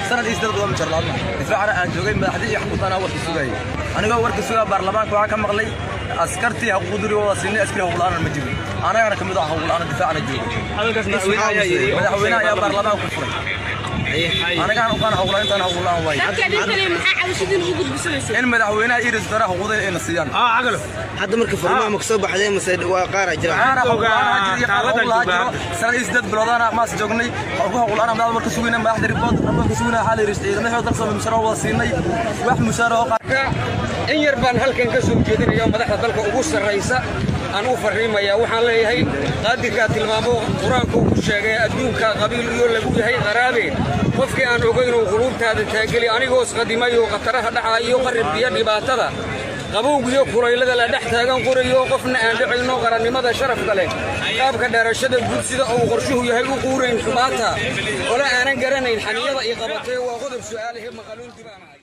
Sanad iyo 8 bilood mushaar la'aan. Difaacana aan joogay, madaxdii iyo xaquuqdana warka sugayay. Anigoo warka sugaa, baarlamaanka waxaa ka maqlay askartii xaquuqdurigooda siinay, askari xaquuq la'aan ma jirin. Anagana ka mid ah xaquuq la'aan difaacana joogay. Madaxweynaha ayaa baarlamaanka ku furay. Anagaan uqaan xaquuq la'aan, intaan xaquuq la'aan waay. Dadka dhinkani, maxaa cabashadiin ugu gudbisanaysa? In madaxweynaha iyo ra'iisul wasaaraha xuquuqda ayna siiyaan. Hadda marka furmaha ma kasoo baxdeen mase waa qaara jira? Qaar xaquuq la'aan jiro iyo qaar xaquuq la'aan jiro. Sanad iyo 8 biloodana maas joognay, xaquuq la'aan madaxda marka sugayna, madaxda report ka sugayna. Waxaa la yidhi ciidamada dalka Soomaaliya mushaar wada siinay, wax mushaar oo In yar baan halkan ka soo jeedinaya oo madaxda dalka ugu sarraysa aan u farriimaya. Waxaan leeyahay, qaadirkaa tilmaamo Qur-aanku ku sheegay adduunka qabiil iyo lagu yahay qaraabe. Qofkii aan ogaynoo quluubtaada taageli, anigoos qadimayo khataraha dhaca iyo qaribkiyo dhibaatada, qabowgiyo kulaylada la dhex taagan qorayo, qofna aan dhicayno qarannimada sharafka leh, qaabka dharashada guud sida uu qorshuhu yahay u quurayn xumaata, ole aanan garanayn xaniyada i qabatee, waa qodob su'aalahe, maqaluun dibaanahay.